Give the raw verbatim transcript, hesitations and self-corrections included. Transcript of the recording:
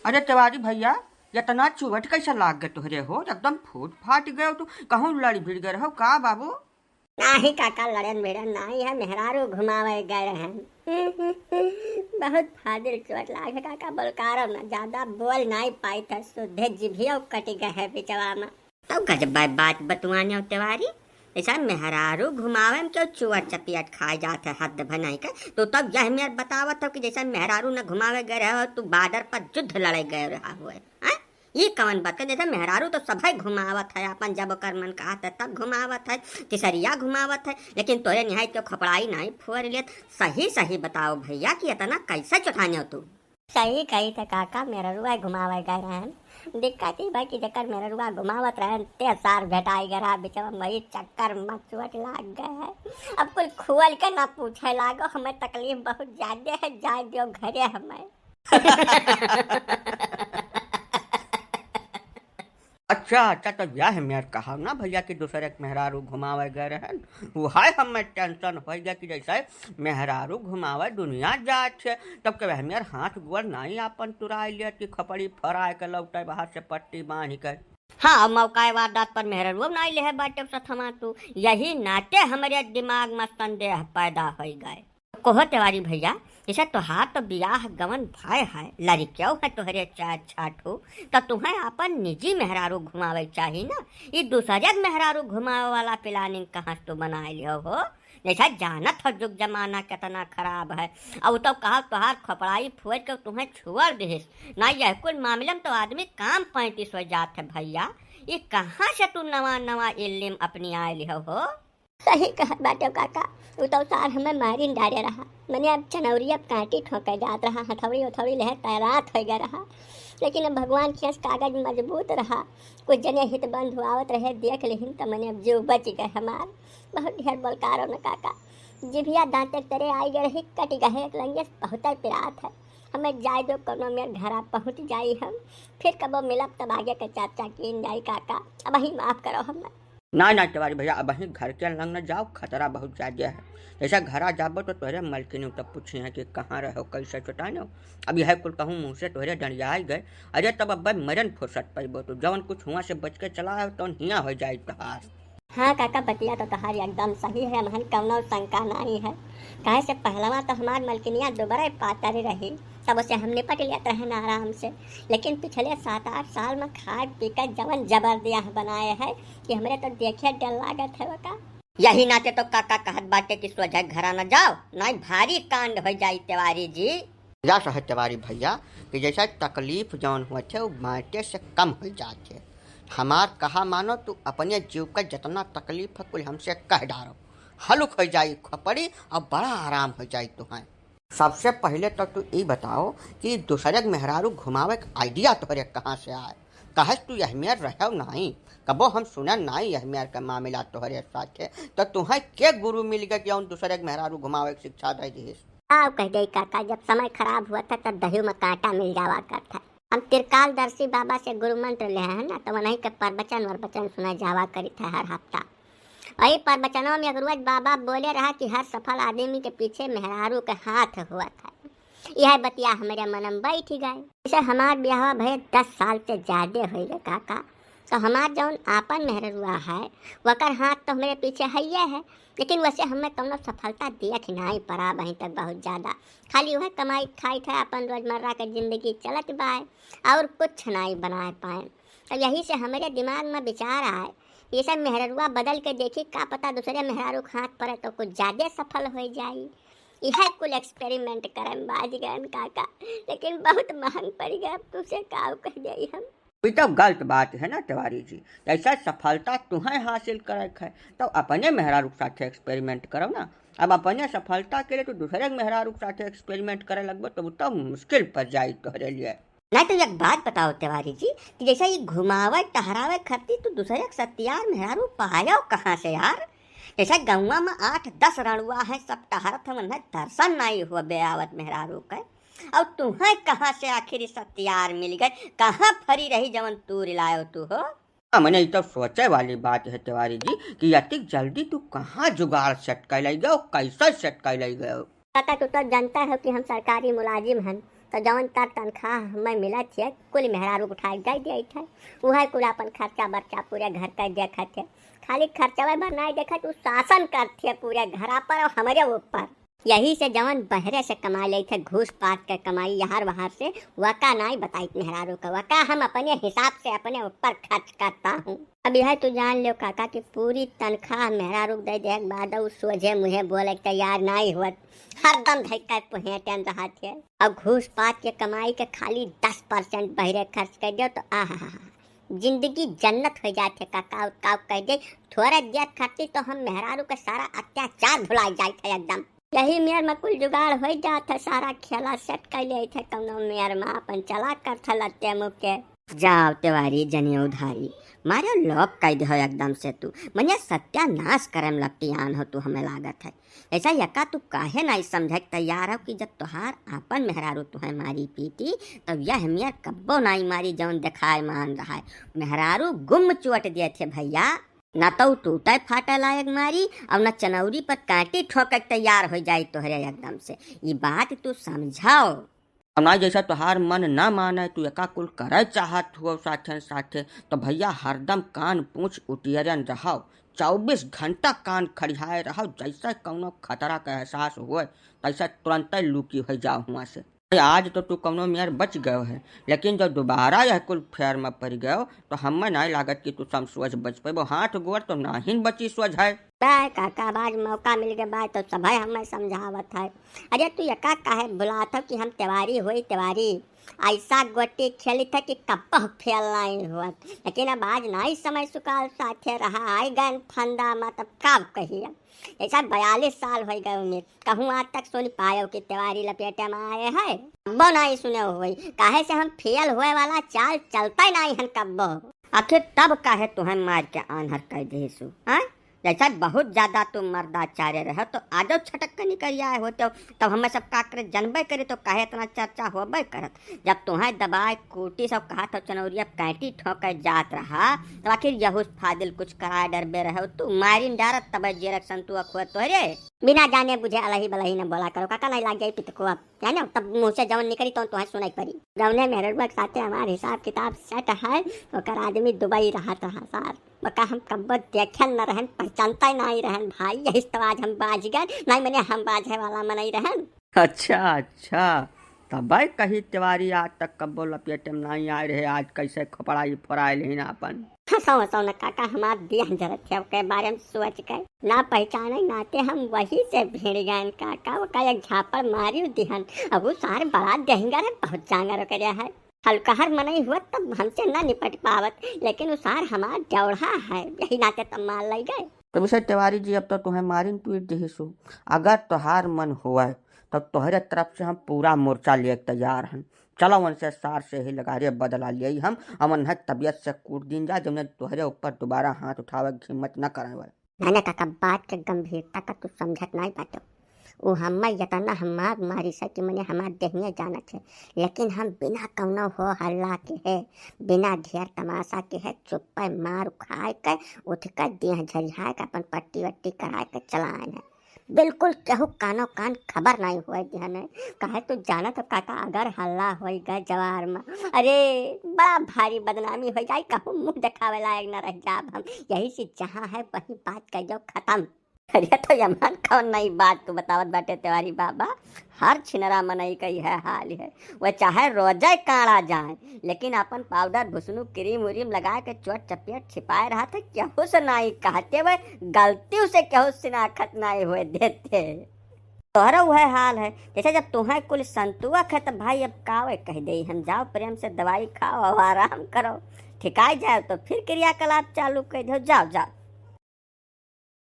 अरे तिवारी भैया, इतना चुवट कैसे लाग गए तोहरे हो? एकदम फूट फाट गए हो तू। कहूँ लड़ भिड़ गए रहो का बाबू? नाही काका, लड़न भिड़न नाही है, मेहरारू घुमावे गए रहन। बहुत फाजिल चोट लाग है काका, बोलकारो ना ज्यादा बोल नाही पाई था, सुधे जिभियो कट गए है बिचवा में। तो गजब बात बतुआने हो तिवारी, जैसा मेहरारू घुमावे में क्यों चुअट चपियट खाए जात है, हद भनाई के। तो तब यह मेर बतावत हो कि जैसा मेहरारू न घुमावे गए रहे हो, तू बॉर्डर पर युद्ध लड़े गए रहा हुए, हैं? ये कवन बात है? जैसे मेहरारू तो सभे घुमावत है, अपन जब ओकर मन कहत है तब घुमावत है, तिसरिया घुमावत है, लेकिन तोरे निहाई तो खपड़ाई नाही फोर लेत। सही सही बताओ भैया कि इतना कैसे चुठाने हो तू? सही कही थे काका, मेहररुआ घुमावे गए रहन। दिक्कत ई बा कि जेकर मेहररुआ घुमावत रहन, ते सार भेटाई गए रहा, बिचवा में वही चक्कर में चोट लाग गए है। अब कुल खोल के ना पूछे लागो, हमें तकलीफ बहुत ज्यादा है, जाए दियो घरे हमें। अच्छा, अच्छा, तो यह मेर कहा ना भैया कि दूसरे के मेहरारू घुमावे गए रहन, वो है हमें टेंशन हो गया कि जैसे मेहरारू घुमावे दुनिया जात है, तब के वह मेर हाथ गोड़ नाई आपन तुराई लेत कि खपड़ी फराए के लौटे बाहर से पट्टी बांध के। हाँ, अब मौका वारदात पर मेहररुआ नाई लेहे बाटे सथमा तू, यही नाते हमरे दिमाग में संदेह पैदा हो गए। कहो तिवारी भैया, जैसे तोहार तो बियाह गवन भय है, लड़कियों है तोहरे चार छह ठो, तो तुम्हें अपन निजी मेहरारू घुमावे के चाही ना। ई दूसरे के मेहरारू घुमावे वाला प्लानिंग कहाँ से तू बनाए लियो हो? जैसा जानत हो जुग जमाना कितना खराब है, और तो कहा तोहार खपड़ाई फोड़ के तुम्हें छोड़ दिहिस ना। यह कुल मामले में तो आदमी काम पैंतीस हो जात है भैया। ये कहाँ से तू नवा नवा इल्म अपनी आए लियो हो? सही कहत बाटे काका, उ तो सार हमें मारिन डारे रहा। मने अब चनौरिया कांटी ठोके जात रहा, हथौड़ी उथौड़ी लेहे तैरात हो गया रहा। लेकिन अब भगवान के कागज मजबूत रहा, कुछ जने हित बंधु आवत रहे, देख लेहिन त मने अब जीव बच गए हमार। बहुत ढेर बोलकारो न काका, जिभिया दांते के तरे आई गए रही, कट गए एक लंगे, बहुत पिरात है। हमें जाए दो, कोनो मेर घरा पहुँच जाई हम, फिर कबो मिलब तब आगे के चर्चा कीन जाई काका। अब ही माफ करो हमें। ना, ना, तिवारी भैया, अबहीं घर के लंग न जाओ, खतरा बहुत ज्यादा है। जैसा घरा जाबो तो तोहरे मलकिनी तब पूछी है कि कहाँ रहो, कैसे चुटानो। अब यह कुल कहूँ मुँह से तोहरे डंडियाई गए, अरे तब अब मरन फुर्सत पैबो तो जवन कुछ हुआ से बच के चला है, तवन हियाँ हो जाई तोहार। हाँ काका, बतिया तो तोहार एकदम सही है, हमहन कौनो शंका नहीं है। काहे से पहलवा तो हमार मलकिनिया दुबरे पातर रही, तब उसे हम निपट लेत रहन आराम से। लेकिन पिछले सात आठ साल में खाए पी के जवन जबरदस्त बनाए है कि हमरे तो देखे डर लागत है ओका। यही नाते तो काका कहत बाटे कि सोझे घरा न जाओ, नाई भारी कांड हो जाई तिवारी जी। या सहे तिवारी भैया कि जैसे तकलीफ जौन होत है, वो बांटे से कम हो जात है। हमार कहा मानो, तू अपने जीव का जितना तकलीफ है, कुल हमसे कह डारो, हलुक हो जाई खोपड़ी और बड़ा आराम हो जाई तुहें। सबसे पहले तो तू ई बताओ कि दूसरे के मेहरारू घुमावे के आइडिया तोहरे कहाँ से आए? काहे से तू यह मेर रहो नाई, कबो हम सुने नाई यह मेर के मामला तोहरे साथे। तो तुहें के गुरु मिल गए कि जौन दूसरे के मेहरारू घुमावे के शिक्षा दे दिहिस? आओ कह दे काका, जब समय खराब हुआ था तब दही में कांटा मिल जावा करता। हम त्रिकालदर्शी बाबा से गुरु मंत्र ले हैं ना, तो वहीं के प्रवचन वरवचन सुना जावा करी था हर हफ्ता। वही प्रवचनों में एक रोज बाबा बोले रहा कि हर सफल आदमी के पीछे मेहरारू के हाथ हुआ था। यह बतिया हमरे मन में बैठ गए। जैसे हमार ब्याह भये दस साल से ज्यादा हो गए काका, तो हमार जौन आपन मेहररुआ है, वकर हाथ तो हमरे पीछे हइये है, लेकिन वैसे हमें कौनो सफलता देख नाई पड़ा अबहीं तक बहुत ज्यादा। खाली वह कमाई खाई था, अपन रोजमर्रा के जिंदगी चलत बाय और कुछ नाई बनाए पाए। तो यही से हमरे दिमाग में विचार आए, ये सब मेहररुआ बदल के देखी, का पता दूसरे मेहरारू के हाथ पड़े तो कुछ ज्यादा सफल हो जाई। यह कुल एक्सपेरिमेंट करे में बाज गए काका, लेकिन बहुत महंग पड़ गए। अब तुझसे का कह जाई हम। ई तो गलत बात है ना तिवारी जी, जैसा सफलता तुहें हासिल करे के है, तो अपने मेहरारू के साथे एक्सपेरिमेंट करो ना। अब अपने सफलता के लिए तू दूसरे के मेहरारू के साथे एक्सपेरिमेंट करे लगबो, तो उ तो मुश्किल पड़ जाई तोहरे लिए। नहीं तो एक बात बताओ तिवारी जी, कि जैसा ये घुमावे टहरावे खातिर तू दूसरे के सत्यार मेहरारू पायो कहाँ से यार? जैसा गौवा में आठ दस रणुआ है, सब टहरत है, उन्हें दर्शन नहीं हुआ बे आवत मेहरारू के। और तुहें कहाँ से आखिर ई सत्यार मिल गए? कहाँ फरी रही जवन तू रिलायो तू हो? हाँ, मने ई तो सोचे वाली बात है तिवारी जी कि अतिक जल्दी तू कहाँ जुगाड़ सेट कर ले गयो, कैसे सेट कर ले गयो? काका, तू तो जानता है कि हम सरकारी मुलाजिम हन, तो जवन तार तनख्वाह हमें मिलत है, कुल मेहरारू उठाए जाए देत है। उहै कुल आपन खर्चा बर्चा पूरे घर का देखत है। खाली खर्चवा भर नाहीं देखत, उ शासन करत है पूरे घरा पर और हमरे ऊपर। यही से जवन बहरे से कमाई लेत है, घूस पात के कमाई यहार वहार से, वका नाहीं बताइत मेहरारू का। वका हम अपने हिसाब से अपने ऊपर खर्च करता हूँ। अब यह तू जान लो काका कि पूरी तनख्वाह मेहरारू के दे देहे के बाद उ सोझे मुँहे बोले के तैयार नाहीं होत, हरदम धइके पहेटन रहत है। और घूस पात के कमाई के खाली दस परसेंट बहरे खर्च कर दियो तो आहा, जिंदगी जन्नत हो जात है काका। और का कह दे, थोड़ा देर खातिर तो हम मेहरारू के सारा अत्याचार भुला जात है एकदम। यही मेर में कुल जुगाड़ हो जात है, सारा खेला सेट कर लेत है, कौनो मेर में अपन चला करत है लत्ते मुँह के। जाओ तेवारी जनियो उधारी, मारे लोप कह दे हो एकदम से तू, मने सत्यानाश करे में लपटियान हो तू, हमें लागत है। ऐसा यका तू काहे नाहीं समझे के तैयार हो कि जब तोहार आपन मेहरारू तुहे मारी पीटी, तब यह मेर कब्बो नाहीं मारी जौन देखाए मान रहा है। मेहरारू गुम चोट देत है भैया, ना तो टूटे फाटे लायक मारी और ना चनौरी पर कांटी ठोके के तैयार हो जाई तोहरे एकदम से। ई बात तू समझाओ। अब ना जैसा तोहार मन ना माने, तू एका कुल करे चाहत हो साथे साथे, तो भैया हरदम कान पूछ उटियरन रहो, चौबीस घंटा कान खड़ियाए रहो। जैसे कौनो खतरा के एहसास होए, तैसे तुरंते लुकी हो जाओ हुआं से। आज तो तू कौनो मेर बच गयो है, लेकिन जब दोबारा यह कुल फेर में पड़ गयो, तो हमें नाहीं लागत कि तू सम सोझ बच पेबो। हाथ गोड़ तो नाहीं बची सोझ है। बे काका, अब आज मौका मिल गए बा, तो सभे हमें समझावत है। अरे तू यका काहे भुलात हो कि हम तेवारी होई तेवारी? ऐसा गोटी खेलित है कि कब्बो फेल नाहीं हुआ, लेकिन अब आज नाहीं समय सुकाल साथे रहा, आई गए फंदा में, तब का कहिए। ऐसा बयालीस साल हो गए उम्र, कहूँ आज तक सुन पायो कि तेवारी लपेटे में आए है? कब्बो नाहीं सुने होई, काहे से हम फेल होए वाला चाल चलता ही नाहीं हन कब्बो। आखिर तब काहे तुहें मार के आन्हर कर देसु, हाँ? जैसा बहुत ज्यादा तू मर्दाचार्य रहे तो आजो छटक के निकल आए होते हो, तब हमें सब का करे जनबे करे तो काहे इतना चर्चा होबे करत। जब तुहें दबाए कूटी सब कहा था चनौरिया कैंटी ठोके जात रहा, तब आखिर यहूस फादिल कुछ कराए डरबे रहे हो तू, मारिन डारत तबे जेरक संतुआ खुआ तोहरे। बिना जाने बुझे अलही बलही न बोला करो काका, नहीं लाग जाई पितको अब। जानो, तब मुँह से जौन निकली, तौन तोहे सुनाई पड़ी। जौने मेहररुआ के साथे हमार हिसाब किताब सेट है, ओकर आदमी दुबई रहत रहा सार। ओका हम कब्बो देखे न रहन, पहचानता ही नहीं रहन भाई। यही से तो आज हम बाज गए, नहीं मने हम बाजे वाला मनई रहन। अच्छा, अच्छा, तबे कही तेवारी आज तक कब्बो लपेटे में नहीं आए रहे, आज कैसे खोपड़ाई फोड़ाए लेहिन आपन। हंसो, हंसो न काका, हमार देह जरत है, ओके बारे में सोच के। ना पहचाने नाते हम वही से भिड़ गए काका, ओका एक झापड़ मारी दिहन। अब उ सार बड़ा देहंगर है, बहुत जांगर ओकरे है। हल्कहर मनई हुआ तब हमसे ना निपट पावत, लेकिन उ सार हमार डौढ़ा है, यही नाते तब मार लई गए। तब से तेवारी जी, अब तो तुहें मारिन पीट दिहिसु। अगर तोहार मन हुआ, तब तोहरे तरफ से हम पूरा मोर्चा लिए तैयार हन। चलो उनसे सार से ही लगा रे बदला लिए हम, हम उन्हें तबीयत से कूट दीन जा, जौने तोहरे ऊपर दोबारा हाथ उठावे के हिम्मत न करे। नाना काका, बात के गंभीरता का तू समझत नाई बाटो। उ हम्मा यतना हमार मारी से कि मने हमार देहिया जानत है, लेकिन हम बिना कौनो हो हल्ला के है, बिना ढेर तमाशा के है, चुप्पे मार खाए के, उठ के देह झरिहाए के, अपन पट्टी वट्टी कराए के चला आए हैं। बिल्कुल केहू कानो कान खबर नाई हुए दिहन है। काहे तू जानत हो काका, अगर हल्ला होई गए जवार में, अरे बड़ा भारी बदनामी हो जाई, कहूँ मुँह देखावे लायक न रह जाब हम। यही से जहाँ है वहीं बात कर जाओ खत्म। अरे तो यमान कौन नई बात तू बतावत बाटे तेवारी बाबा, हर छिनरा मनई का यह हाल है। वह चाहे रोजे काड़ा जाए, लेकिन अपन पाउडर, भुसनु, क्रीम उरीम लगा के चोट चपेट छिपाए रहा था, केहू से नाई कहते, वह गलती उसे केहू शिनाख्त नाई हुए देते। तोहरा वह हाल है, जैसे जब तुहें कुल संतुआ खे, तब भाई अब कावे कह दे, हम जाओ प्रेम से दवाई खाओ और आराम करो, ठिकाई जाए तो फिर क्रियाकलाप चालू कर दो, जाओ जाओ।